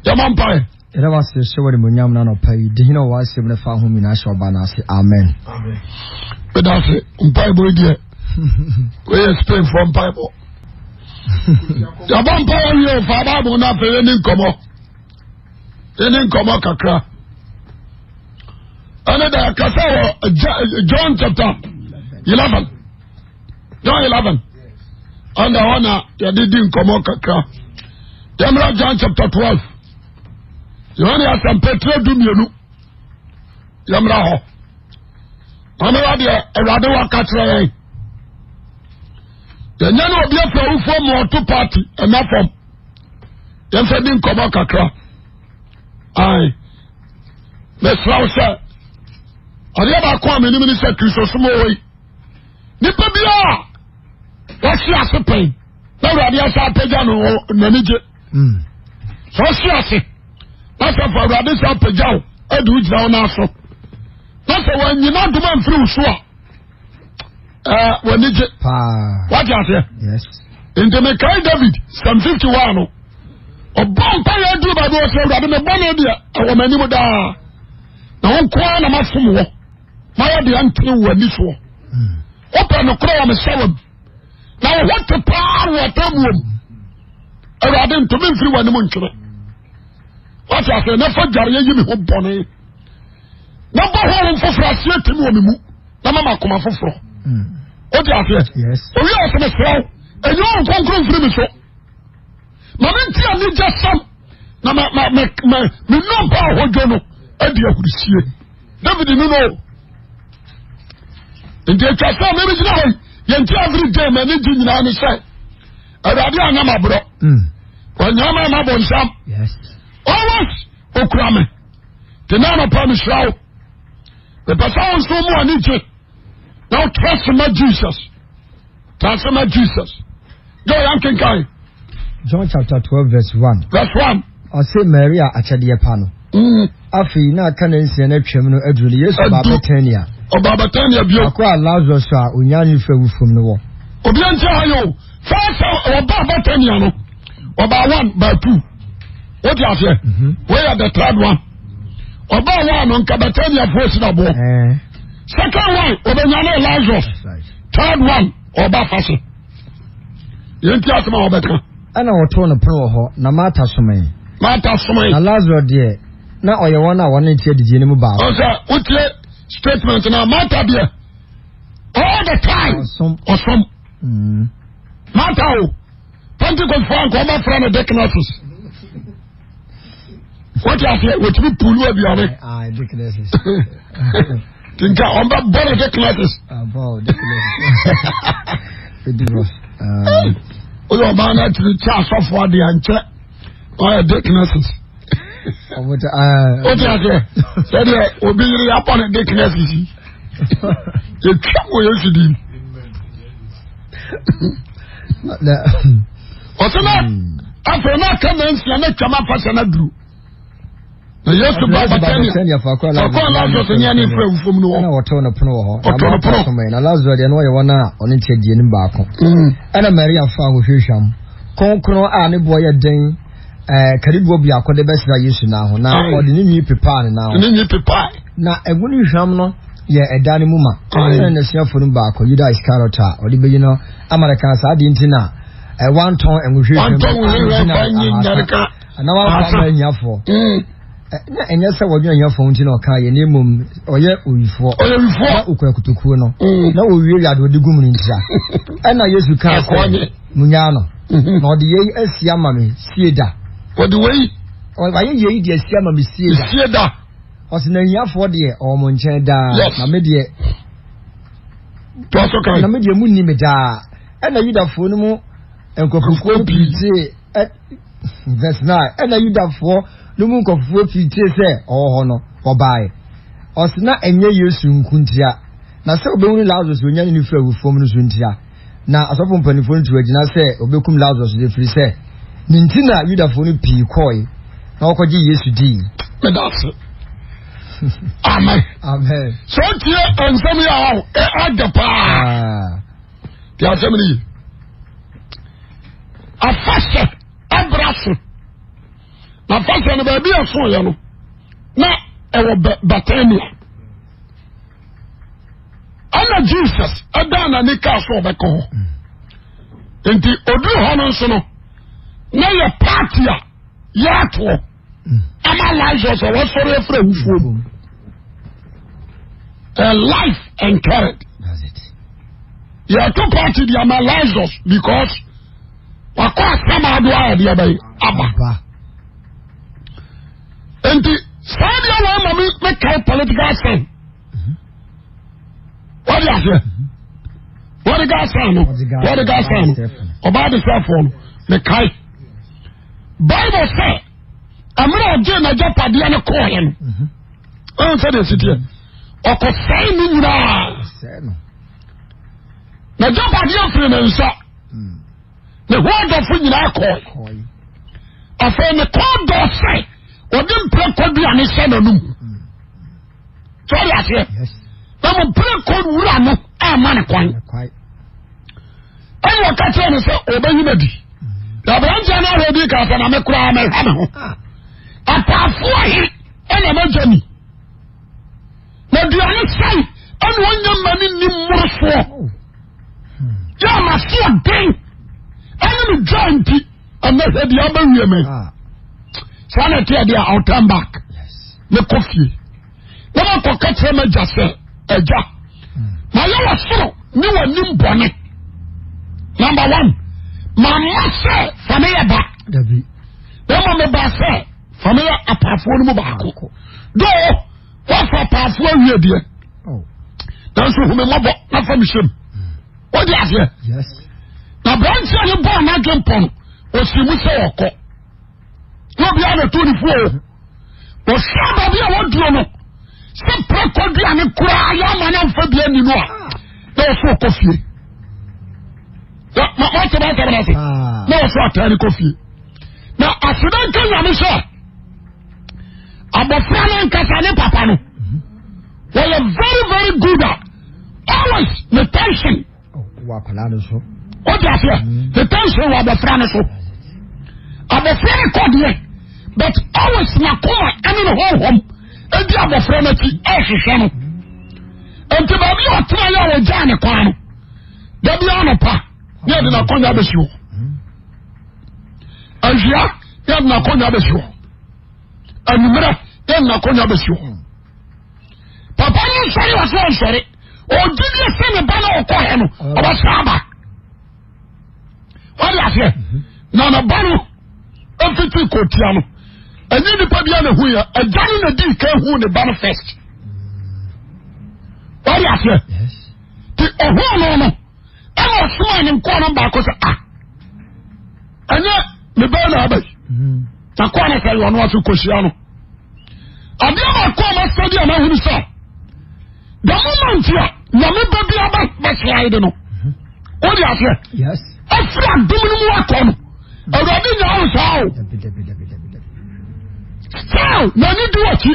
Yɛmɔ mpae. Yɛda wo ase hyɛ w'animuonyam no anɔpa yi. Di hene wɔ w'asɛm no fa ho nyinaa hyɛ ɔba no ase. Amen. Meda ase. Mpaebɔ yi deɛ. Wei yɛ Spainfoɔ mpaebɔ. Yɛbɔ mpaeɛ awie o fa Bible no afei yɛni nkɔmmɔ. Yɛni nkɔmmɔ kakra. Ɛne da kasa wɔ John chapter 11. John 11 ɛna hɔ na yɛde di nkɔmmɔ kakra yɛmmra John chapter 12 Yohane asɛmpɛtire 12 yɛmmra hɔ ɔmɛwa deɛ awurade waka kyerɛ yɛn yɛnyɛ ne obi afiri awufoɔ mu ɔto party ɛna fam yɛmfa di nkɔmmɔ kakra ae mesrɛ wo sɛ adeɛ baako a menim ne sɛ kristosom wɔ yi nipa biara wɔsi ase pɛn na awurade asa apagya no n'ani gye hmm. sɛ ɔsi ase na sɛ fɔ awurade sɛ apagya wo ɛde wo gyina wo nan so na sɛ wɔanyina dom amfiri wo so a ɛɛ w'ani gye wate aseɛ nti mekae David Psalm 51 no ɔbɔ mpa yɛ aduru baabi wɔ sɛ awurade mebɔ ne deɛ ɛwɔ m'anim daa na wo nko ara na mafom wɔ mayɛ deɛ ntene wɔ ani soɔ wopɛ nokorɛ wɔ me sɛwam na wo ho te paa wɔ atamuom awurade ntome mfiri w'anim ntwene wate aseɛ na fa dwareɛ yi me ho bɔne na bɔ honhom foforɔ aseɛ tim wɔ me mu na mama akoma foforɔ wote aseɛ owi a ɔsɛ mesrɛ wo ɛnyɛ wo nkonkron mfiri me so ma mente anigye sɛm na me nnompa ahodwo no adi ahurisie david no no nti atwa sɛ mɛmɛgyina hɔ yi yɛnti every day ma ne gye nyinaa ne sɛ awurade anyɛ ma borɔ ɔnyɛ ma ma bɔnsam always okura me te na anɔpa mehyira wo mepɛ sɛ wo nso mu ani gye na wotra se ma jesus tra se ma jesus yɛ ɔyɛ nkenkan John chapter 12 verse 1. Verse 1. Ɔse Maria akyɛdeɛ pa no. Mm. Afei na aka na nsia no atwam no aduru no Yesu baa Betania. Ɔbaa Betania bio. Akɔ a Lazarus a onyaa ne firi awufom no wɔ. Obi nti ha yɛ o. First ɔbaa Betania no ɔbaa one baa two. Wote aseɛ? Mhm. Wei yɛ the third one. Ɔbaa one no nka Betania fo si na boɔ. Eh. Second one ɔbɛnya ne Lazarus. Third one ɔba fa so. Yɛn ti asɛm a wɔbɛka. Ɛna wɔtoo no pono wɔ hɔ, na Marta somee. Marta somee. Na Lazaro deɛ, na ɔyɛ wɔn a wɔne te adidie no mu baako. Ɔsɛ wotie statement na Marta deɛ all the time ɔsom. Ɔsom. Mm. Marta o, Pentecost fo anka ɔba fira no deaconesses. Wọ́n ti aseɛ wọ́n pulu aduane. Nka wɔn bɛ bɔ no deaconesses. Oyɛ ɔbaa no atiri kyɛ asɔfo adeɛ ankyɛ ɔyɛ deaconesses. Wọ́n ti aseɛ sɛdeɛ obi yere abɔ no deaconesses yi. Yɛtwa wɔ Yesu din. Ɔsɛ na afei na aka nansia na twam afahyɛ no aduru. Na Yesu ba Betania faako a Lazarus ne ne fura awufo mu no wɔ. Ɛna wɔtoo no pono wɔ hɔ. Ɔtoo no pono. Na Lazarus deɛ no ɔyɛ wɔn a ɔne nkyɛ die no baako. Mm. Ɛna Maria faa ahohwehwam kronkron a ne boɔ yɛ den ɛɛ kariboɔ biako de bɛsra Yesu nan ho na ɔde ne nwi pepaa ne nan ho. Ne nwi pepaa. Na ɛgo ne hwam no yɛ ɛda no mu ma. Ɛna n'asuafoɔ no baako Yuda Iskariot a ɔde bɛyi no ama no kaa saa adeɛ nti na wantɔn ɛngohwehwam ahasa na wamfa ama ahiafoɔ. Mm. Na ɛnyɛ sɛ wɔdwene ahiafoɔ ho nti na ɔkaa yɛ na mmom ɔyɛ owifoɔ. Na okura kotokuo no. Mm. Na owie wiade ɔde gu mu no ntira. Ɛna Yesu kaa sɛ munyaa no. Mm-hmm. Na ɔde yei asi ama me sie da. Ɔde wei. Wayɛ yei de asi ama me sie da. Sie da. Ɔsɛ na ahiafoɔ deɛ ɔwɔ mo nkyɛn daa. Na me deɛ. Na me deɛ mu nni me daa. Ɛna Yudafoɔ no mu nkurɔfokuo pii tee verse 9 ɛna Yudafoɔ no mu nkurɔfokuo pii tee sɛ ɔwɔ hɔ no wɔbaeɛ. Ɔsɛ na ɛnyɛ Yesu nko ntia, na sɛ wɔbɛhunu Lazarus onya ne no firi awufoɔ mu no so ntia. Na asɔfo mpanimfoɔ no tuu agyina sɛ wɔbɛkum Lazarus no ɛfiri sɛ ne nti na Yudafoɔ no pii kɔe na wɔkɔgye Yesu dii. Meda ase. Amen. Amen. Sɛ wotie nsɛm yi a ɛda paa. Ah. Te asɛm no yi. Afahyɛ ɛbra so. Na afahyɛ no baabi a ɛsoeɛ no na ɛwɔ Betania. Ɛna Jesus ɛdaa n'ani kaa so ɔbɛkɔ hɔ. Nti oduru hɔ no nso no na yɛ paati a yɛatoɔ ama Lazarus a wɔsɔre afiri awufoɔ mu. A life entered. Yɛto paati di ama Lazarus because wakɔ asɛm ado a ɛde ɛbɛyi aba nti saa deɛ wɔn ma mi mekae political sign wɔde aseɛ wɔde ga sign no wɔde ga sign no ɔbaa de sɛ afɔ no mekae bible sɛ ɛmuna ɔgye n'agyapadeɛ no kɔɔɛ no ɛn sɛ deɛ si teɛ ɔkɔ sɛn ne nyinaa n'agyapadeɛ firi ne nsa. Ne ho adɔfo nyinaa kɔe. Afei ne kɔn dɔ sɛ ɔde mprako aduane hyɛ n'anum. Sɛ ɔde aseɛ. Na mo mprako wura no ama ne kwan. Ɛna ɔka kyerɛ no sɛ ɔbɛyi no adi. Na aberanteɛ no ahwɛ bi ka sɛ na me koraa mɛhwɛ me ho. Ah. Ataafoɔ he ɛna m'agya ni. Na aduane sɛe ɛna ɔnyɛ mma ne nni mmorosoɔ. Oh. Yɛ ama so ɔden ɛne me dwa nti ɛnɛ hwɛ deɛ abɛwie me. Ah. Saa na ɛteɛ deɛ I'll turn back. Mekɔ fie. Na makɔ ka kyerɛ m'agya sɛ agya hmm. mayɛ wɔ soro ne w'anim bɔne. Number one, mamma sɛ fa me yɛ ba. Na mmom meba sɛ fa me yɛ apaafoɔ no mu baako. Doo woafa apaafoɔ awie deɛ. Oh. Nanso hu me mmɔbɔ na fa me hyɛm. Wode aseɛ? Na aberanteɛ ne bɔɔ n'adwempɔ no, ɔsi mu sɛ ɔkɔ. Na obiara na to ne fuo. Ɔhwɛ baabi a wɔduro no sɛ prɛkɔ duane koraa yɛ ama no amfa bi ani no a na ɔso ɔkɔ fie. Wɔte bɛ asɛm no ase ah. na ɔso ataa ne kɔ fie. Na aseda nka nyame sɛ abɔfra no ankasa ne papa no wɔyɛ very very good a always ne tension. Wɔ akwadaa no so. O di aseɛ ne tension wɔ abɔfra no so. Abɔfra no kɔ deɛ but always n'akoma ɛne ne honhom edi abɔfra no akyi ɛhwehwɛ no. Nti baabi a ɔtena yɛ a ɔgyaa ne kwan no dabi anɔpa ne yɛde n'akonnwa bɛsi hɔ. Awia ne yɛde n'akonnwa bɛsi hɔ. Anwummerɛ ne yɛde n'akonnwa bɛsi hɔ. Papa no nsɔre wɔ so ɔnsɔre. Ɔgye die sɛ ne ba na ɔkɔɛ no ɔbɛsa aba. Wade aseɛ na ne ba no mfiti kɔtia no ɛnyɛ nipa bi a na hu yɛ agya no na di ka hu ne ba no first. Wade aseɛ ti ɔhu no no ɛna ɔsoma ne nkoa no baako sɛ ah ɛnyɛ ne ba na aba yi na koa no sɛ yɛ ɔno aso kɔhyia no. Adeɛ baako a masɛde a mahunu sɛ the moment a nyame ba bi aba bɛslide no wode aseɛ afiri adom no mu akɔ no awurade nya wo saa o still n'ani di w'akyi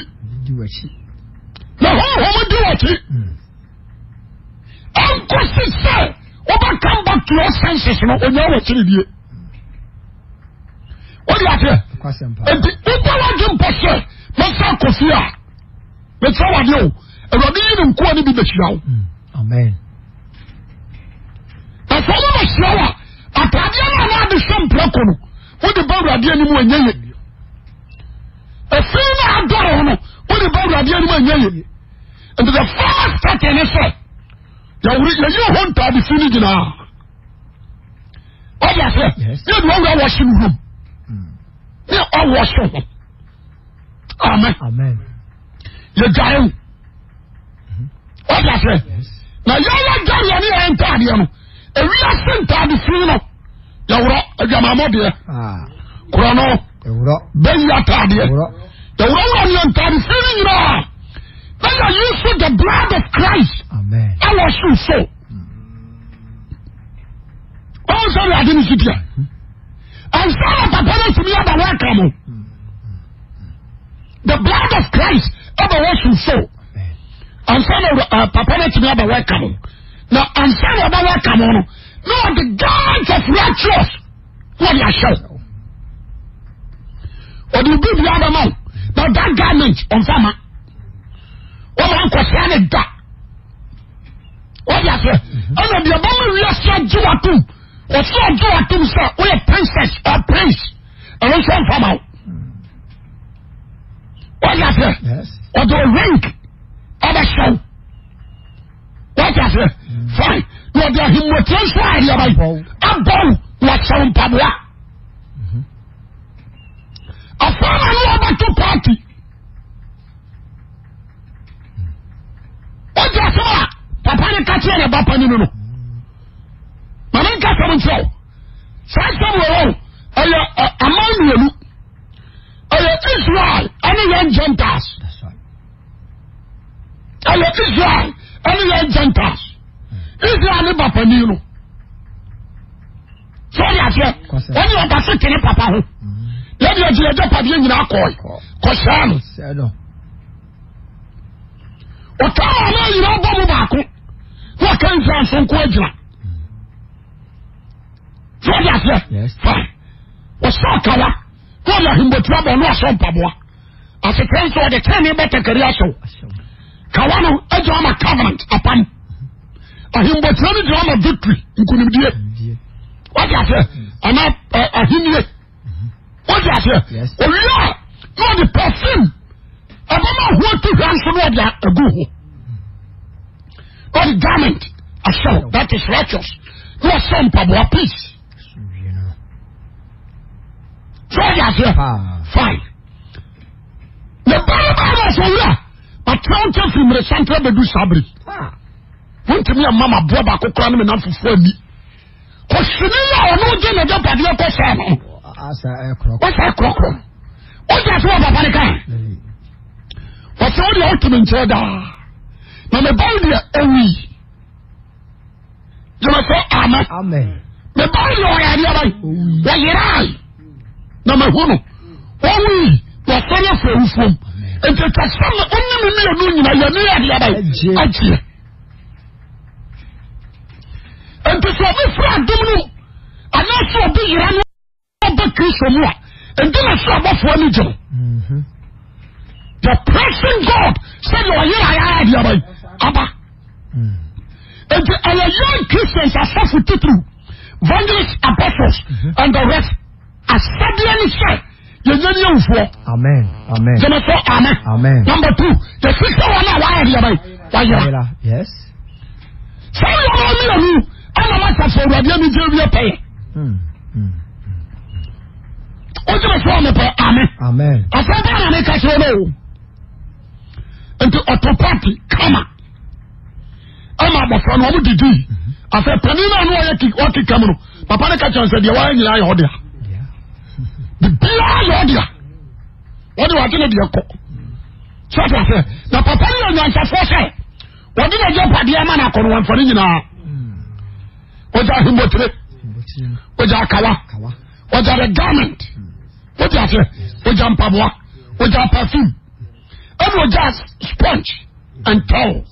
na honhom di w'akyi ɛnkɔsi sɛ wobɛkam back to your senses no onya w'akyiri die wode aseɛ nti wobɔ w'adwe mpɔ sɛ mɛsa akɔ fie a mekyerɛ w'adeɛ o awurade yi ne nkoa no bi bɛhyira wo mm, na sɛ ɔmo bɛhyira wo a ataadeɛ no a na ade hyɛ mprako no wode ba awurade anim ɛnyɛ ye ɛfiri no adɔre ho no wode ba awurade anim ɛnyɛ ye nti the first step ne sɛ yɛyi ho ntaade fi no nyinaa ɔdi aseɛ ne yɛ de ɔwura wɔsi no wuram ne ɔwɔsi ho amen yɛ gyae o ɔdi aseɛ na yɛyɛ gyae yɛ ne yɛ ntaadeɛ no ewiase ntaade fi no yɛworɔ adwamamɔ deɛ ah. korɔ no bɛyi ataadeɛ yɛworɔworɔ ne yɛ ntaade fi no nyinaa na yɛ use the blood of Christ ɛwɔ so so. ɔn sɛ awurade no si tia ansa na papa no atumi aba wɔaka mo the blood of Christ ɛbɛ wɔ so so ansa na eh, papa no atumi aba wɔaka mo na ansa na ɔba wɔaka mo no na ɔde garment of righteous na ɔde ahyɛ wo. Ɔde obi bi abɛma wo na that garment ɔnfa ma. Wɔn ankɔsra ne da. Wɔde aseɛ ɛna deɛ bɛma wiase agye watom ɔsɛ ɔgye watom sɛ woyɛ princess or prince ɛno nso ɔnfa ma wo. Wɔde aseɛ ɔde ring ɛbɛhyɛ wo. Wɔde aseɛ fine na ɔde ahemmotire nso a ɛde abayi abɔ wo na wahyɛ wo mpaboa. Afɔma no ɔbɛto party. Wọ́n asɛm a papa no ka kyerɛ ne ba panin no. Maame nka asɛm nkyerɛ wo. Saa asɛm wɔ hɔ ɛyɛ aman mmienu. Ɛyɛ Israel ɛne yɛn Gentiles. Ɛyɛ Israel ɛne yɛn Gentiles. Israel ne ba panin no. sɛ ɔde aseɛ ɔne ɔda so tene papa ho yɛde agye yɛgya padeɛ nyinaa kɔe kɔhyɛɛ no ɔka ma no nyinaa bɔ mu baako na ɔka nhyira nso nko agyina sɛ ɔde aseɛ fine ɔsɛ ɔkawa na ɔde ahembɔtira bɔ na ɔsɛ mpaboa asekyerɛ nso ɔde tene bɛtakari ahyɛw kawa no agyina ama covenant apam ahembɔtira no gyina ama victory nkunimdie wate aseɛ anaa ahennie wate aseɛ owie a na ɔde perfume ɛbɛma ho atu hwa nso na ɔde agu ho ɔde garment ahyɛw that is righteous na ɔhyɛ mpaboa peace so ɔde aseɛ fine ne ba no baa na ɔsɛ owura ɔtena wo nkyɛn firi mmere santere bɛdu saa bere wontumi amma maboa baako koraa ne me namfofoɔ ani kɔsini a ɔno gye ne gyapadeɛ kɔ saa no ɔsa korɔkorɔ no wogya so wɔ papa no ka ɔsɛ wo deɛ wotumi nkyɛn daa na meba wo deɛ ɔwui gyeme sɛ amen meba wo deɛ ɔyɛ adeɛ bae wɔyerae na mahu no ɔwui wɔsɔre afiri awufoɔ mu nti atwa sɛ me ɔne me mmienu nyina yɛne yɛ adeɛ bae agyeɛ nti sɛ obi firi adom no anaasɛ obi yera no ɔba kristo mu a ɛnti na sɛ abɔfoɔ ani gye no mhm. the present god sɛdeɛ ɔyere ayɛ adeɛ aba yi aba mm. nti ɛyɛ young christians asɔfo titiriw evangelists apostles mhm. and the rest asɛdeɛ ne sɛ yɛnyɛ ne awufoɔ amen amen gyeme so amen amen number two yɛsesɛ wɔn a wɔayɛ deɛ bɛyi wɔayera yes saa nneɛma mmienu ɛna ma safo awurade ani gye wie pɛyɛ hmm, hmm. wogyeme so amepɛ amen amen asɛm bɛɛ na meka kyerɛ no o nti ɔto party kama ɛma abɔfra no ɔmo didi mhm. afɛ panin no a no ɔyɛ ɔkeka mu no papa no ka kyerɛ sɛ deɛ wayɛ nyinaa yɛ ɔdea biribiara yɛ ɔdea wɔde wagye ne deɛ kɔ sɛ ɔte aseɛ na papa no yɛ nyansafoɔ sɛ wɔde na gye padeɛ ama no akɔ no wɔmfa no nyinaa wɔgya ahemmotire wɔgya akawa wɔgya the garment wɔgya aseɛ wɔgya mpaboa wɔgya perfume ɛna wɔgya sponge and towel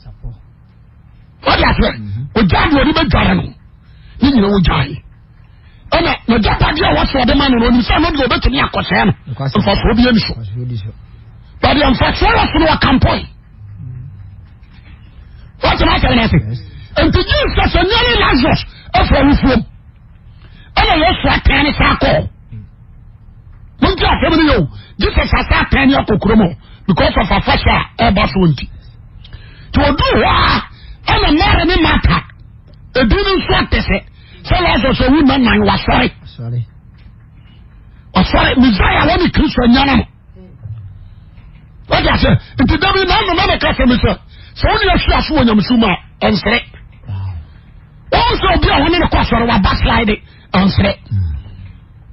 wɔde aseɛ wɔgya deɛ ɔde bɛdware no ne nyina wɔgyae ɛna n'agyapadeɛ a wɔsɛ ɔde ma no no onim sɛ ɛno deɛ ɔbɛtumi akɔsɛɛ no mfasoɔ bi ani so bɛdeɛ mfasoɔ wɔ so no wɔkampɔe wɔtena asɛm no ase nti jesus anya ne lazarus afiri awufuom ɛna yesu atɛn ne saa kɔɔ monti asɛm no yɛ o jesus asa atɛn ne akɔ kurom hɔ because of afahyɛ a ɛba so nti nti ɔduu hɔ a ɛna mary ne martha ebi no nso ate sɛ sɛ lazarus awu nna nan wasɔre wasɔre messiah wɔne kristo anyana no wọ́n ase nti dabi náà nana na kasa mi sɛ sɛ wọ́n yɛ fi aso wɔ nyamusu mu a ɛnsere wọ́n sɛ obi a wɔn ne ne kɔ asɔre wa ba slide ɛnsere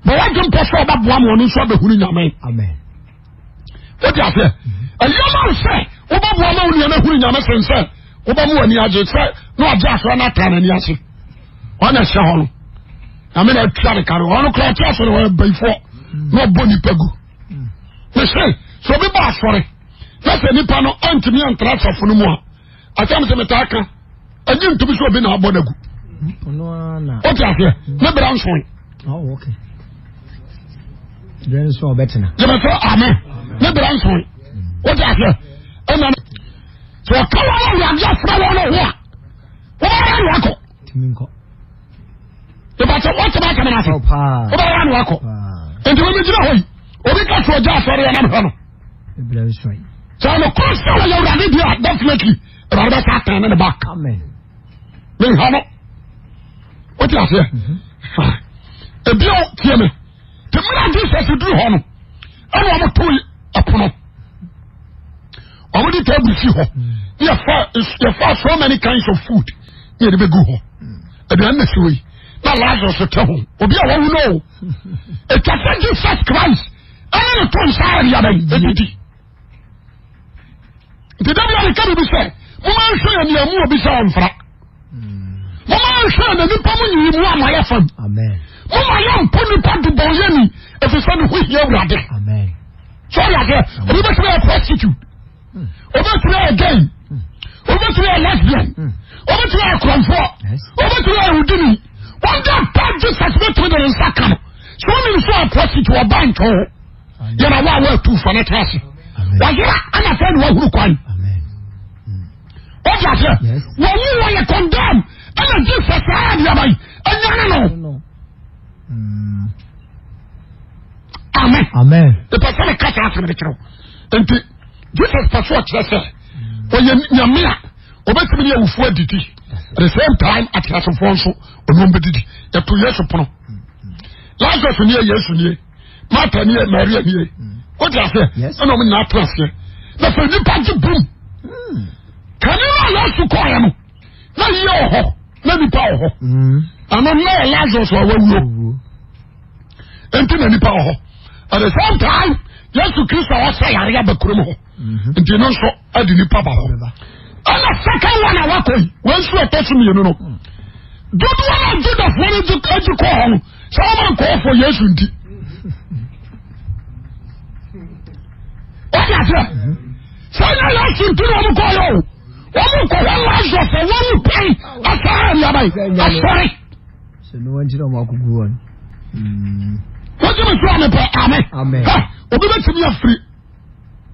bɔn wọ́n di mpɔ sɛ ɔbɛ boa ma ɔno nso abɛhunu nyame wọ́n ti ase ɛyɛ ma sɛ wọ́n bɛ boa ma wɔn nua n'ahunu nyame sen sɛ wọ́n bɛ mu wɔn ani agye sɛ na wagye asɔre n'ata n'ani ase wɔn na ɛhyɛ hɔ no nyame na atua ne ka no ɔno koraa ɔte asɔre ɔyɛ bayifoɔ na ɔbɔ nipa gu mese sɛ obi ba asɔre na sɛ nipa no antumi antra asafo no mu a asɛm sɛ metaa ka ɛnye ntumi sɛ obi na abɔ no agu wote aseɛ ne bra nsoe oh,. Yɛbɛ sɛ amen. Ne bere nso wote aseɛ ɛna sɛ ɔka wɔn a awurade afra wɔn no ho a wɔbɛyɛ no akɔ. Ìbàtɛ wọ́n ti bá kàmínà ase. Wọ́n bá yà ni wakɔ. Nti wọ́n mi gyina hɔ yi, obi ka so ɔgya asɔre yɛn nam hwɛ no. Sɛ ɔno kɔ sɛ ɔyɛ awurade di a definitely awurade bɛ sa atɛn ne ne back. Mi nhwɛ no. Wọ́n ti aseɛ. Ebi o tie mi. Te mmerɛ Jesus duru hɔ no, ɛna wɔn to ɛpono. Wɔn de table si hɔ. Yɛfa yɛfa so many kinds of food. Ne yɛde bɛ gu hɔ. Aduane na si hɔ yi. Na Lazarus te ho. Obi a wawu no o. Etwa sɛ Jesus Christ ɛne ne to nsa ayɛ yaba yi edidi. Nti dabi a meka biribi sɛ moma nhwɛ yɛ nea mu obi sɛ ɔmfra. Moma nhwɛ na nipa mu nyiyi mu ama yɛ fam. Moma yɛ mpo nipa dubɔnyɛni efisɛ ne ho hia awurade. So ɔyɛ aseɛ obi bɛtumi ayɛ prostitute. Obetumi ayɛ gay. Obetumi ayɛ lesbian. Obetumi ayɛ kurɔnfoɔ. Obetumi ayɛ wudini. Wɔn dɛ pa Jesus betumi de ne nsa ka no. So wɔn nim so a prostitute ɔba ntwɛn ho. Yɛn awa awa atu fa ne tena ase. Wɔyera ɛna fɛn na wɔahuru kwan. Wɔde aseɛ. Wɔn mu wɔyɛ condemn ɛna Jesus ayɛ deɛ abayi ɛnyane no. Amen. Amen. Ìpè sɛ mi kasa asɛm de kyerɛw. Nti Jesus pɛ so ɔkyerɛ sɛ ɔyɛ nyame a ɔbɛtumi ne awufoɔ adidi. At the same time ateasefoɔ nso ɔne wɔn bɛdidi. Yɛto Yesu pono. Lazarus nie Yesu nie. Martha nie Maria nie. Wote aseɛ? Ɛna wɔn nyinaa tena aseɛ. Na sɛ nipa gye bum. Kane no a Yesu kɔɔɛ no na yie wɔ hɔ na nipa wɔ hɔ. Ano na yɛ Lazarus a wawuo. Nti na nipa wɔ hɔ. At the same time Yesu Kristo a ɔsɛ yare aba kurom hɔ. Nti no nso ɛde nipa ba hɔ. Ɛna second one a wakɔ yi wɔn nso ɛtɔ so mmienu no. Dodoɔ na Judafoɔ no gye kɔɔ hɔ no sɛ wɔn ankɔɔ fɔ Yesu nti. Wɔde aseɛ sɛ ɛnyɛ Yesu nti na wɔn kɔɔ yɛ o. Wɔn kɔ hɔ Lazarus a wɔn mu pɛn asɔre aduaba yi asɔre. Sɛ ne wɔn nkyerɛ wɔn akogu wɔn. Wọ́n jẹ́ mi sọ àmì pẹ̀ àmì. Obi bɛ tìmí afiri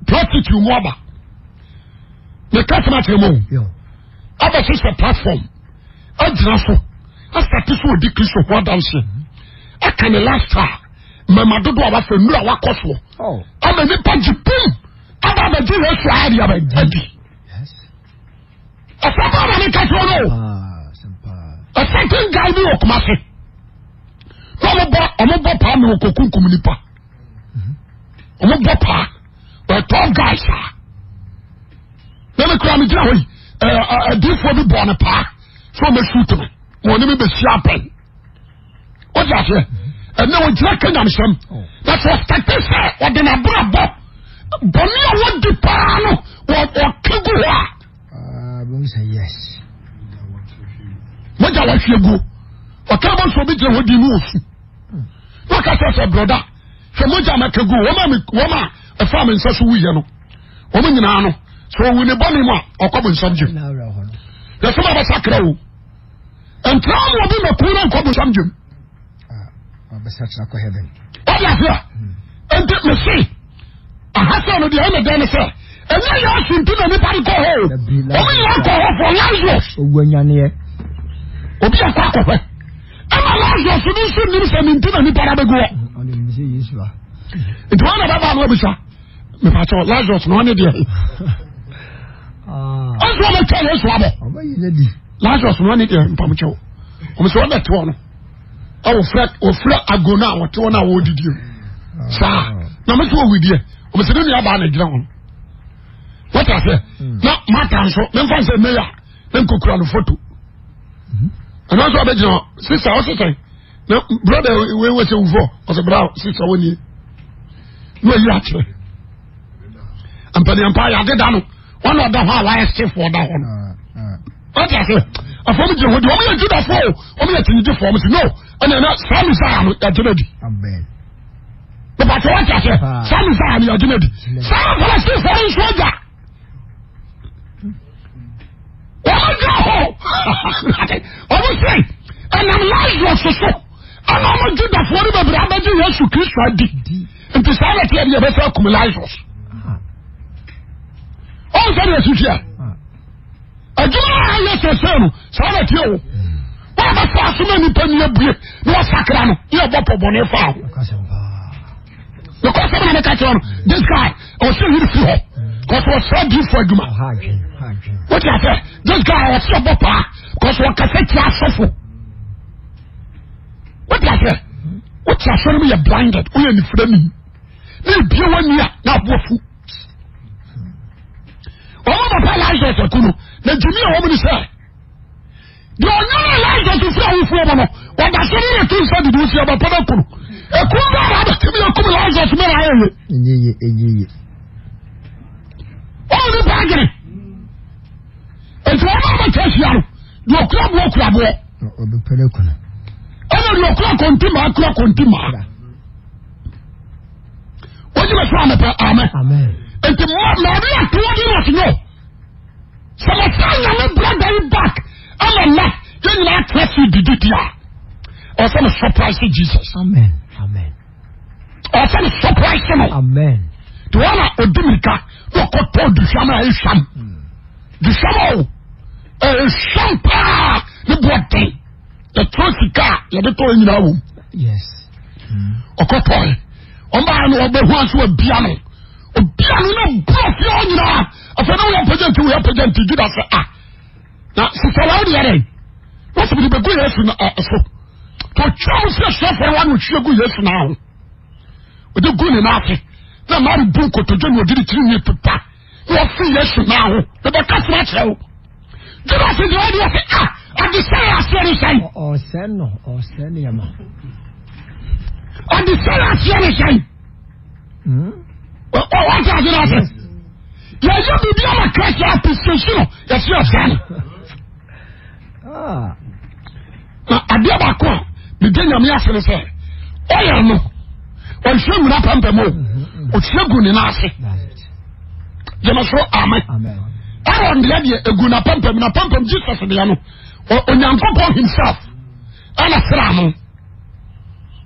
prostitute mu aba. Ne kásìmá kyerɛ mu o. Aba sisɛ platform agyina so asate so odi Kristo ho adanseɛ. Aka ne lifestyle mmarima dodo a wafa nnura a wakɔ soɔ. Oh. Ama nipa gye pum aba abɛgye Yesu ayɛ de aba adi. Ɛsɛ bá na ne kasa no o. A certain guy bi wɔ Kumasi. Na ɔmo bɔ ɔmo bɔ paa na ɔkɔ kunkum nipa. Ɔmo bɔ paa. Ɔyɛ tough guy saa. Na ne kura mi gyina hɔ yi. Ɛɛ ɛdiifoɔ bi bɔɔ ne paa. So ɔmo esu tumi. Wɔn ne mi bɛ si apɛn. O ti aseɛ. Ɛnna ɔgyina ka nyamesɛm. Na sɛ ɔstate sɛ ɔde n'abrabɔ bɔnne a wɔdi paa no ɔka gu hɔ a. Mogya wahwie guo. Ɔka bɔ nso obi gyina hɔ di mu osu. Na ɔka sɛ sɛ broda hwɛ mogya maka gu wɔn a wɔn a ɛfa me nsa so wuyɛ no wɔn nyinaa no sɛ owu ne bɔne mu a ɔkɔ bɔ nsam gyem. Yɛsɛ ma bɛsakra o. Ntra mu obi ma kuu na nkɔ bɔ nsam gyem. Ɔde aseɛ nti mese ahasɛ no deɛ ɛna dɛn ne sɛ ɛnyɛ Yesu nti na nipa de kɔ hɔ o. Wɔn nyinaa kɔ hɔ for Lazarus. Obi akɔ akɔhwɛ. Ɛna Lazarus no nso nim sɛ ne nti na nipa no abɛgu hɔ. Nti wɔn na bɛba no abisa. Mepakyɛw Lazarus na ɔne deɛ. Ɔnso ɔbɛtwa Yesu abɔ. Lazarus na ɔne deɛ mpamokyɛw. Wɔn sɛ ɔbɛte hɔ no. Wɔfrɛ wɔfrɛ ago no a wɔte hɔ no a wɔredidi o. Saa na mo sɛ wɔwu deɛ. Wɔn sɛ ne nua baa na gyina hɔ no. Wɔte aseɛ. Na Martha nso memfa nsɛ meya ne nkokura no foto. Ɛno nso ɔbɛgyina hɔ. Sista ɔsesɛn. Na brɔda wei wɔ sɛ wufɔ ɔsɛ bra sista wɔ nie. Na wayi akyerɛ. Mpanyinpa yɛ adeda no. Wɔn na ɔda hɔ a wayɛ sefo ɔda hɔ no. Wɔte ase. Afɔm gyina hɔ deɛ wɔn yɛ Judafoɔ o wɔn yɛ tinyigyefoɔ wɔn si no ɛna ɛna saa Messiah no yɛgye no di. Bàtɛ wɔte ase saa Messiah no yɛgye no di. Saa Falastinfoɔ no nso agya. Wɔn gya hɔ wɔn sɛ ɛnam Lazarus so ɛna wɔn Judafoɔ no bebree abɛgye Yesu Kristo adi. Nti saa na teɛ deɛ ɛbɛsɛ akum Lazarus. Ɔn sɛ deɛ ɛsi teɛ. Adwuma a ayɛ sɛsɛ no saa na teɛ o. Wɔn a bɛfa aso na nipa ni abue na wɔsakra no ne ɛbɔ pɔ bɔne fa ho. Because sɛm na meka kyerɛ no this guy ɔsɛ yiri fi hɔ kɔsɛ ɔsɛ adiifo adwuma. Wote asɛ this guy ɔsɛ ɔbɔ paa kɔsɛ ɔkasa tia asɔfo. Wote asɛ wote asɔre mu yɛ blinded woyɛ nifira ni ne ebie wani a na abo afu. Wɔn papa Lazarus aku no na gyimi a wɔn ni sɛ. Deɛ ɔnyane Lazarus firi awufoɔ mu no, ɔda so ne ne to nsa didi osi abapa no aku no. Ekum bɛɛ na abɛtumi akum Lazarus mɛ na ayɛ ye. Enye ye, enye ye. Wɔn ne ba adwene. Nti wɔn a wɔatwa ahyia no, deɛ ɔkura boɔ kura boɔ. Ɔbɛpɛ no aku no. Ɛna deɛ ɔkura kɔnti maa kura kɔnti maa. Wọ́n yí bɛ sọ amepɛ amen. Nti mmaa bi a tiwọ́ di na ɔsi no. Sɛ mɛsan nyame brother yi back ama nnɛ yɛn nyinaa atena se didi di a ɔsɛ me surprise Jesus. Amen. Amen. Ɔsɛ me surprise no. Amen. Te wɔn a ɔdi mirika na ɔkɔtɔ duhwam a ɛhwam. Duhwam o ɛhwam paa ne boɔ den. Yɛtɔ sika a yɛde tɔ nyinaa wɔ mu. Yes. Ɔkɔtɔe. Ɔmbaa no ɔbɛhu aso abia no. Obia no na bɔ fie hɔ nyinaa. Afei na woyɛ mpagya nti woyɛ mpagya nti Juda sɛ ah na sisa wa wode yɛdɛn wɔsɛ mede bɛgu Yesu na so to ɔtwa mu sɛ asuafoɔ no wa na ɔhwie gu Yesu na ho ɔde gu ne nan ase na Mary bu nkotodwe na ɔde ne tiri nwi pepa na ɔfi Yesu na ho mebɛka soma akyerɛ wo Juda sɛ deɛ ɔde ɔsɛ ah ɔde sɛ aseɛ ne sɛn ɔsɛ no ɔsɛ nneɛma ɔde sɛ aseɛ ne sɛn Wọ́n ti ase n'ase. Yɛyɛ biribi ama Christ appreciation no yɛsi ɔsɛn no. Na adeɛ baako a mede nyame ase ne sɛ ɔyɛ no ɔnhwɛ nwura pampam o ɔhyɛ gu ne nan ase. Gyeme so amen. Aaron deɛ deɛ egu na pampam na pampam Jesus deɛ no Onyankopɔn himself ɛna sra no.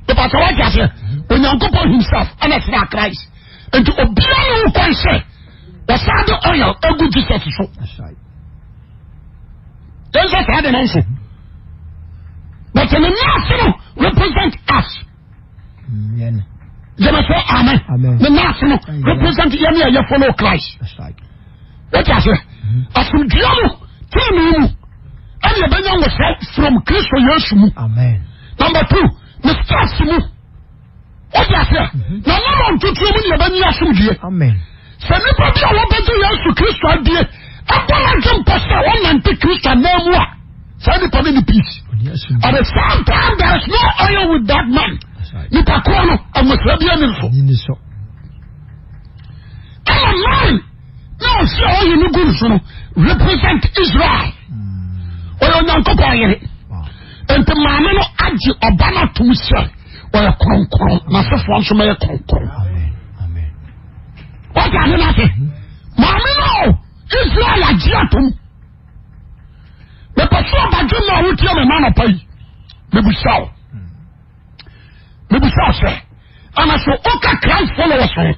Ìpàtà wá jà sẹ Onyankopɔn himself ɛna sra Christ. Nti obiara ne wo kwan sɛ wɔsan de oil egu Jesus so. Yɛn sɛ saa de no nso. But ne nnaase no represent us. Gyeme so amen. Ne nnaase no represent yɛn a yɛ follow Christ. Wọ́n ase asomdua mu tìrìmì mu ɛna ɛbɛnya nwosɛ from Kristo Yesu mu. Number two, ne stars mu. Wọ́n ase na nam ntutuo mu na ɛbɛnya asomdue. Sɛ nipa bi a wɔbɛgye Yesu Kristo adie ɛbɔ n'adwe mpɔ sɛ ɔnante Kristo anan mu a saa nipa no ne peace. At the same time there is no oil with that man. Nipa korɔ no ɛmosra bi ɛni so. Ɛna nine na ɔsi a ɔyɛ no gu no so no represent Israel. Ɔyɛ Onyankopɔn yere. Nti maame no agye ɔba no atom sɛ ɔyɛ kronkron n'asefoɔ nso mɛyɛ kronkron. Wọ́n ade n'ase. Maame no Israel agye atom. Mepɛ sɛ ɔbadwe mu a wotie me ma anɔpa yi. Mebusa wo. Mebusa wo sɛ, ana so woka Christ followers ho?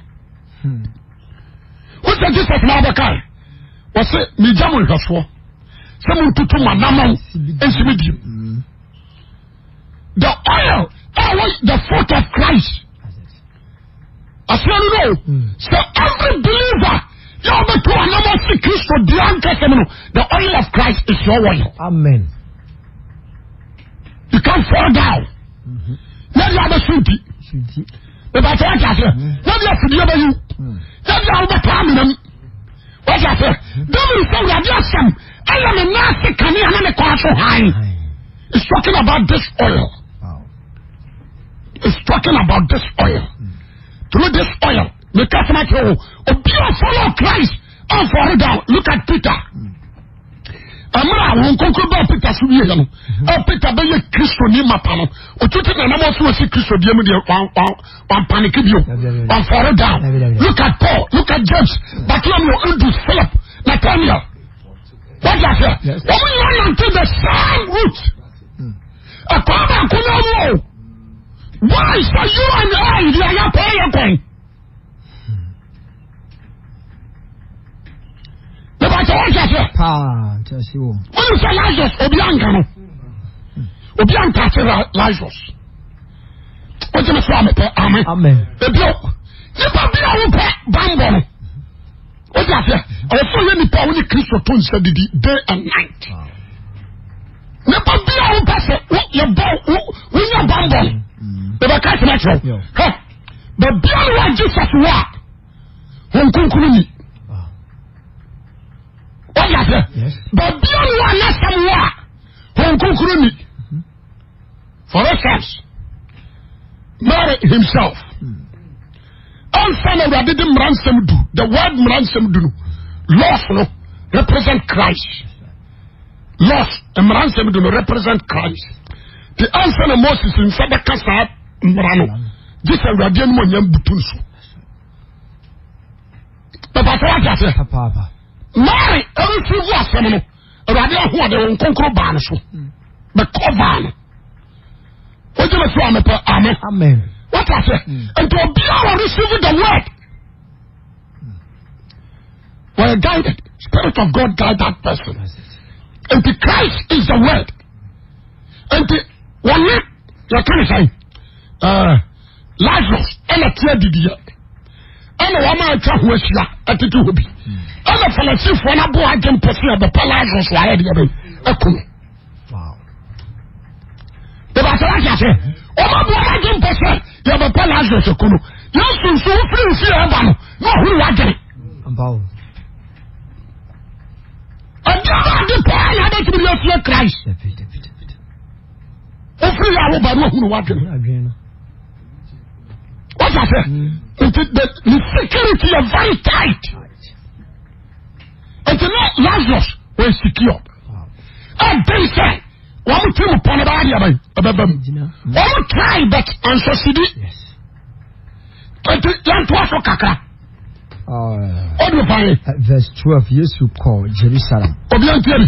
Wosɛ Jesus na abɛkae. Wɔse megya mo nhwɛsoɔ sɛ montutu mo anammɔn nsi me diem. The oil ɛwɔ the fruit of Christ. Aseɛ no no sɛ every believer yɛ ɔbɛtu anamɔ si Kristo di ankasa mu no the oil of Christ is your oil. Amen. You can't fall down. Yɛ di abɛso nti. Bɛbɛ sɛ wate aseɛ. Yɛ di afidie bɛ yiw. Yɛ di awobɛtɔ amena mu. Wate aseɛ. David sɛ wurade asɛm ɛyɛ me nan ase kanea na me kɔn so hann. It's talking about this oil. Wow. It's talking about this oil. Through this oil, the customer say, Obi a follow Christ and fall down. Look at Peter. Amra wɔn nkonkoro bɛɛ Peter so wie yɛ no. Ɛ Peter bɛyɛ Kristo ni mapa no. Otutu na nam ɔso ɔsi Kristo deɛ mu deɛ wɔn wɔn wɔn paniki bio. Wɔn fall down. Look at Paul. Look at James. Bartholomew, Andrew, Philip, Nathaniel. What you say? Wɔn nyinaa nante the same route. Ɛkwan baako na ɔmo o. Why sɛ you and I deɛ yɛpɛ yɛ kwan. Bɛbɛ sɛ wɔn kyɛ sɛ. Wɔn sɛ Lazarus obi anka no. Obi anka ase Lazarus. Wọ́n ti mi sọ àmì pẹ́ amen. Ebi o nipa bi a wọ́n pẹ́ bambọ no. Wọ́n ti ase ọ̀fọ̀ yẹ nipa a wọ́n ní Kristo tó nsa didi day and night. Nipa bi a wọ́n pẹ́ sẹ yẹ bọ wọ́n nyɛ bambọ no. Bɛbɛ ká sẹ́mi akyerɛw. Hɛ baabi a wọ́n Jesus wɔ a wɔn nkunkun ni. Wọ́n ti ase baabi a wọ́n anasɛm wɔ a wɔn nkunkun ni. For instance, Mary himself. Ansa na Awurade de mmara nsɛm du, the word mmara nsɛm du no, laws no represent Christ. Laws, mmara nsɛm du no represent Christ. The ansa na Moses nsa bɛka saa mmara no, gye sɛ Awurade anim onyam butu nso. Papa sɛ wate aseɛ. Mary ɛrefi asɛm no. Awurade ahoɔden wɔn nkonkoro baa no so bɛkɔ no wogye me so a mepɛ amen wata sɛ hmm. nti obiara wɔ receive the word wɔyɛ guided spirit of God guide that person nti Christ is the word nti wɔne yɛka ne sɛn eh, Lazarus ɛna te adidiɛ ɛna wɔn a atwa ho ahyia ɛtete hɔ bi ɛna Farisifoɔ no aboa agye mpɔ sɛ ɛbɛpɛ Lazarus wɔ ayɛ deɛ bɛn ɛko no bɛbɛ asɛ wate ase wɔn aboa agye mpɔ sɛ yɛbɛpɛ Lazarus ɛko no Yesu nso wofiri nfi ɛba no na ɔhuru wadwene ɛdeɛ bá adi paa na abɛtumi de asie Christ wofiri yɛ awo ba no ɔhuru wadwene. What I say? Mm. Nti the the security yɛ very tight. Nti na Lazarus wɔ secure. Ɛden sɛ wɔn ti mu pɔn bɛyɛ adeɛ bɛn ɛbɛba mu. Wɔn try but ansɔsidi. Nti yɛn to aso kakra. Ɔdi fa ye. Verse 12 Yesu kɔɔ Jerusalem. Obi antie bi.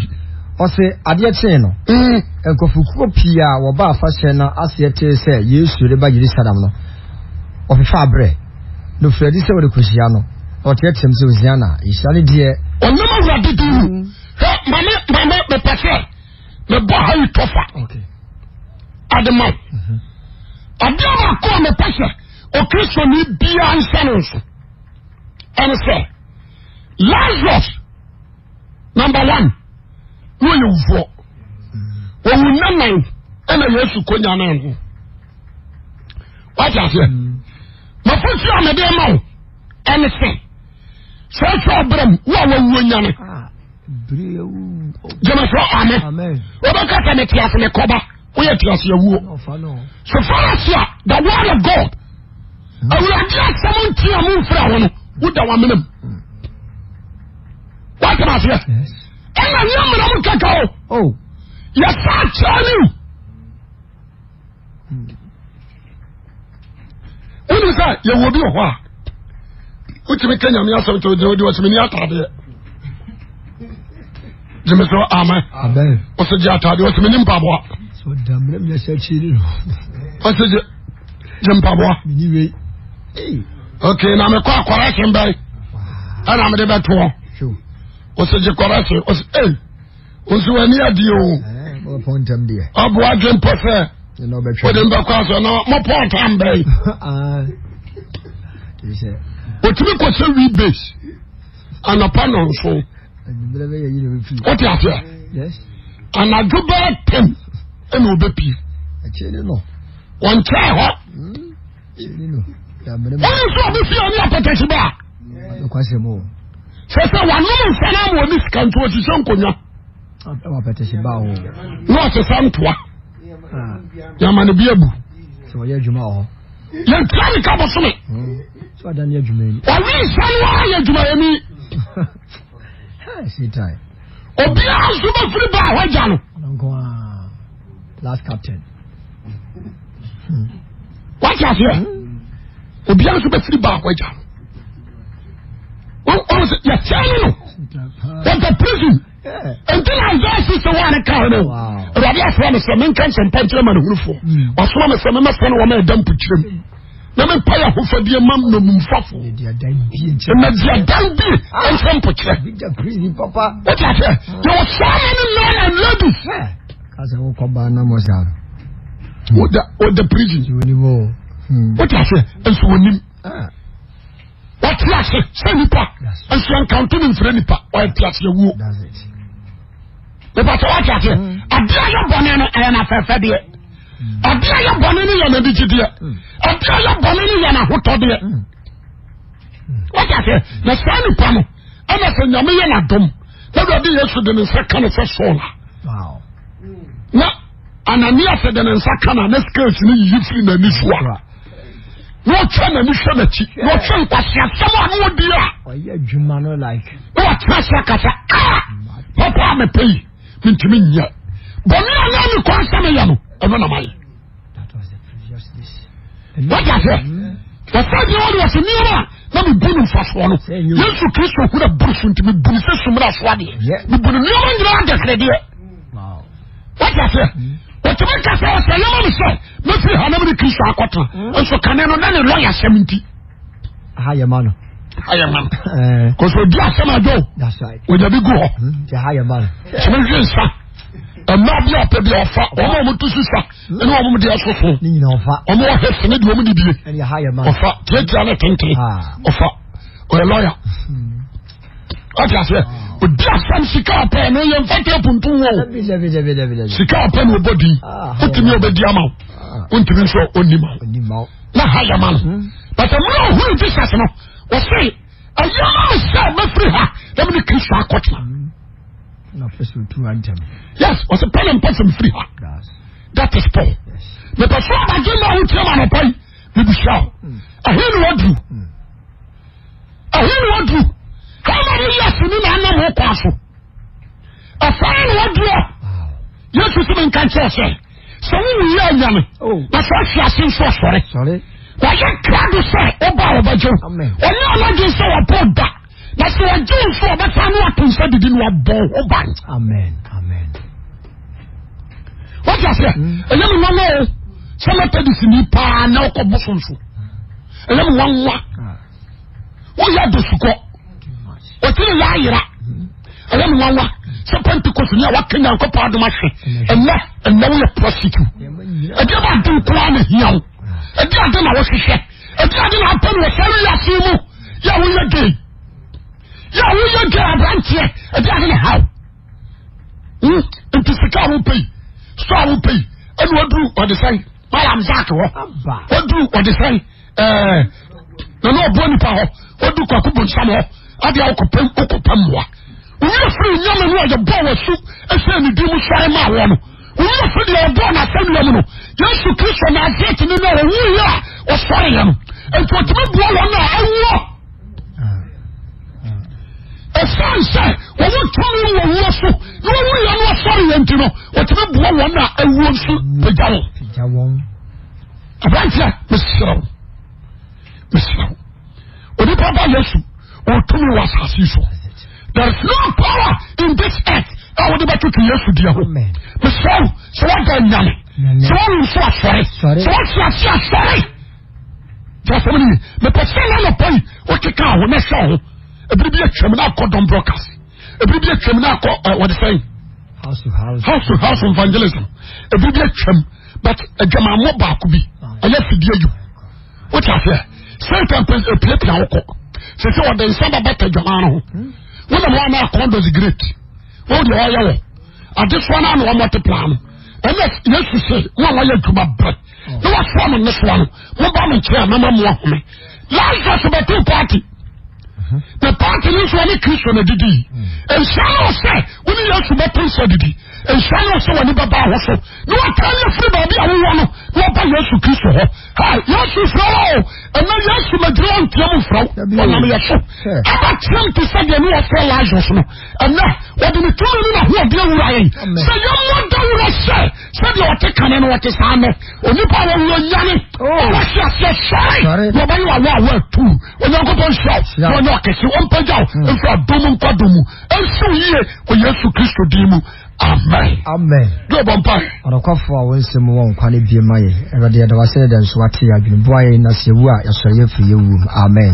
Ɔse adeɛ kyee no, mm. nkurɔfokuo pii a wɔba afahyɛ no aseɛ tee sɛ Yesu reba Yerusalem no, wɔfefaa berɛ, na wɔfirii adi sɛ wɔrekɔhyia no, na wɔteateam sɛ, Hosiana, nhyira ne deɛ. Ɔnam Awurade din mu. Mm. Hwɛ, mame, mame, mepɛ sɛ mebɔ ha yi tɔfa. Ade ma wo. Mhm. Adeɛ baako a mepɛ sɛ Okristoni biara nhyɛ no nso ɛne sɛ Lazarus number one na ɔyɛ wufoɔ owu nnanan ɛna Yesu kɔ nya ne ho wate aseɛ mafosi a mede ma wo ɛne sɛ sɛ ɛhwɛ ɔbrɛ mu wo a wawuo nyane gyeme so amen wobɛka sɛ mete ase mekɔba woyɛ te ase awuo so far as a the word of God awurade asɛm nti a momfira ho no woda wamena mu woatena aseɛ ɛna nyɛ mmara mu kɛkɛ o oh. yɛsa kyerɛ ne wone sɛ yɛwɔ bi wɔ hɔ a wotumi ka nyame asɛm kyɛ wogyina wode wɔsɛ meni ataadeɛ gyeme sɛ amen wɔsɛ gye ataadeɛ wɔsɛ meni mpaboa wɔsɛ gye gye mpaboa ok na mekɔ akɔrɛ sen bɛn ɛna mede bɛtoɔ wɔsɛ gye kɔrɛ sen wɔsɛ ei nso w'ani adi o ɔboa dwen pɔ sɛ wode mbɛkɔ asɔ na mɔpɔ tam bɛn otumi kɔ sɛ wi base anɔpa nɔnso wote aseɛ anadwo bɛɛ tɛm ɛna ɔbɛpie wɔnkyɛɛ hɔ wɔn nso ɔbɛ fi ɔne apɛtɛsi ba sɛ sɛ wanom nsa no ama ɔne sika nti ɔhyehyɛ nkonnwa na ɔsesa ntoa yɛama no bi abu yɛntua ne ka bosome ɔwe nsa no ara yɛ adwumayɛni obiara nso bɛfiri ba a hɔ agya no last captain. Hmm. Wate aseɛ? Hmm. Obiara nso bɛfiri baako agya no. Wɔn sɛ yɛkyɛn no no. Wɔkɔ prison. Nti na Isaiah 61 ka ho no. Awurade afra me sɛ menka nsɛmpa nkyerɛ manehunufoɔ. Wasoma me sɛ memmɛsane wɔn a ɛda mpokyerɛ mu na mempa yɛ ahofadie ma nnommumfafoɔ. Mmɛgye adan bie nkyerɛ mpokyerɛ. Wote aseɛ? Yɛwɔ so many men and ladies. Woda prison. Wote aseɛ? Nso wɔnim. Wɔte ase sɛ nipa. Nso yɛnkanto ne mfrɛ nipa. Ɔyɛ te aseɛ wuo. Mepatɛ wate aseɛ. Adeɛ a yɛ bɔne no ɛyɛ n'afɛfɛdeɛ. Adeɛ a yɛ bɔne no yɛ n'anigyedeɛ. Adeɛ a yɛ bɔne no yɛ n'ahotɔdeɛ. Wate aseɛ. Na saa nipa no ɛna sɛ nyame yɛ n'adom na Awurade Yesu de ne nsa ka no sɛ Saul a. Na Ananias de ne nsa ka na ne scales no yiyi firi n'ani so a. Na ɔtwa n'ani hwɛ n'akyi na ɔtwe nkwaseasɛm a na ɔdi a. Ɔyɛ adwuma no like. Na watena ase akasa ah papa a mepɛ yi mentumi nyɛ bɔne a na me kwan sɛ meyɛ no ɛno na mayɛ. Wate aseɛ wɔsɛ deɛ wɔde wɔsɛ nneɛma a na mebu no mfasoɔ no Yesu Kristo hu na buru so nti mebu no sɛ sumina so adeɛ mebu no nneɛma nyinaa adɛhweredeɛ. Wate aseɛ wɔtumi ka sɛ ɔsɛ yɛma me sɛ mɛfiri ha na mene Kristo akɔtena nso kane no na ne lɔya asɛm nti ha yɛ ma no ha yɛ ma no kɔsɛ odi asɛm adwo ɔnya bi gu hɔ ha yɛ ma no tumi hwe nsa mmaa bi a ɔpɛ bi a ɔfa wɔn a wɔn to sisa ɛne wɔn de ɛsoso wɔn wɔ hɛs ne deɛ wɔn de bie ɔfa tiatia ne tenten ɔfa ɔyɛ lɔya ɔte aseɛ odi asɛm sika ɔpɛ no yɛ nfa teepu nto wo sika ɔpɛ no ɔbɔ din wotumi ɔbɛdi ama wo wontumi nso ɔnni ma wo na ha yɛ ma no but mmerɛ ɔhunu Jesus no ɔse ɛyɛ ma me sɛ mɛfiri ha na mene Kristo akɔtena yes ɔse pɛ ne mpɛ sɛ mefiri ha that is Paul mepɛ so abagye ma wotia ma anɔpa yi mebisa wo ɛhe ne waduru ɛhe ne waduru how many years ni na anam wo kwan so ɛfaa na waduru a yesu sɛ menka nkyerɛ sɛ sɛ wowu yɛ anyame oh. na sɛ ɔhwe ase nso ɔsɔre wayɛ krado sɛ ɔba a ɔbɛgye wo ɔnyɛ ɔnadwen sɛ wɔbɔ da na sɛ ɔgye wo nso ɔbɛsa ne wato nsa didi ne wabɔ ho ban wọ́n ti ase ɛyɛ mi nwanwa o sɛ methodist ni paa na ɔkɔ bosom so ɛyɛ mi nwanwa woyɛ adosukɔ ɔti ne yɛ ayera ɛyɛ mi nwanwa sɛ pentecost ni a waka nyankopɔn adom ahwɛ ɛnɛ ɛnɛ woyɛ prostitute ɛdeɛ ba ade nkoa na hia wo ɛdeɛ ade na wɔhwehwɛ ɛdeɛ ade na apɛ no wɔ sɛ woyɛ ase mu yɛ woyɛ gay yɛ woyɛ gay aberanteɛ ɛdeɛ ade na haw Hmm? Nti sika a wopɛ yi, so a wopɛ yi, ɛna waduru ɔde sɛn Malam Zak hɔ, waduru ɔde sɛn ɛɛ na na ɔboa nipa hɔ, waduru kwaku bonsam hɔ, adeɛ a wokɔpɛ wokɔpɛ mmoa. Wowura firi nyame no a yɛbɔɔ w'asu ɛsɛ ne din mu sɔre maa wɔ no. Wowura firi deɛ ɔbɔɔ n'asɛnnua mu no, Yesu Kristo Nasaret ni no a ɔwuiɛ a ɔsɔreeɛ no. Nti ɔtumi boa wɔn a awuo. Ɛsiane sɛ wɔwɔ tumi wɔ wuo so na wɔwu yɛn no asɔre yɛn nti no wɔtumi boa wɔn a awuo nso pagya wɔn. Aberanteɛ mesrɛ wo mesrɛ wo onipa ba Yesu wɔ tumi wɔ asase so. There is no power in this earth a wɔde bɛtoto Yesu deɛ ho. Mesrɛ wo sɛ wɔda nyame sɛ wɔwu nso asɔre sɛ wɔte ase asɔre. Tí a sɔm ni mepɛ sɛ na anɔpa yi wokeka ho na ɛhyɛ ho ebiri bi atwam na akɔ dɔm broadcast ebiri bi atwam na akɔ ɛ wɔde sɛn house to house house to house evangelism ebiri bi atwam but adwamammɔ baako bi ɛyɛ fidie yi wote aseɛ satan pɛ epiapia wokɔ sɛ sɛ wɔde nsa bɛbata adwaman no ho wonam hɔ a na akɔn dɔ great wɔn deɛ ɔyɛ wɔ adesoa no ano wɔn multiply no ɛnna yesu sɛ wɔn a wɔyɛ adwuma brɛ. na wasoa mo nnesoa no moba me nkyɛn a mɛma mo ahome Lazarus bɛtoo party na party no nso ɔne Kristo na didi nhyia no sɛ wo ne Yesu bɛto nsa didi nhyia no sɛ w'ani bɛba ho so na wataa yɛ firi baabi a wowɔ no na wɔba Yesu Kristo hɔ ha Yesu frɛ wo ɛnɛ Yesu magyina wo nteam mfrɛ wo ɔnam yɛ so ɛba team te sɛ deɛ ne wɔfrɛ Lazarus no ɛnɛ wɔde ne tumi ne n'ahoɔden awura yɛn sɛ yɛmmɔ dawuro sɛ sɛdeɛ ɔte kane no ɔte saa nnɛ onipa a wɔwuo nyane ɔwɔ hwe aseɛ sɔre na ɔbɛyɛ wawɔ a wɔatu onyankopɔn nhyira wo na ɔnyɛ ɔkɛse ɔmpagya wo mfiri adom mu nkɔ adom mu ɛnsi wo yie wɔ yesu kristo din mu. Amen. Amen. Dwe bɔ mpae. Ɔnokwafoɔ a wo nsɛm wɔ nkwa no bie ma yɛn. Awurade yɛda wo ase ne dɛ nso wate yɛn adwene. Boa yɛn na sɛ yɛwu a yɛsɔre yɛfiri yɛn wuo mu. Amen.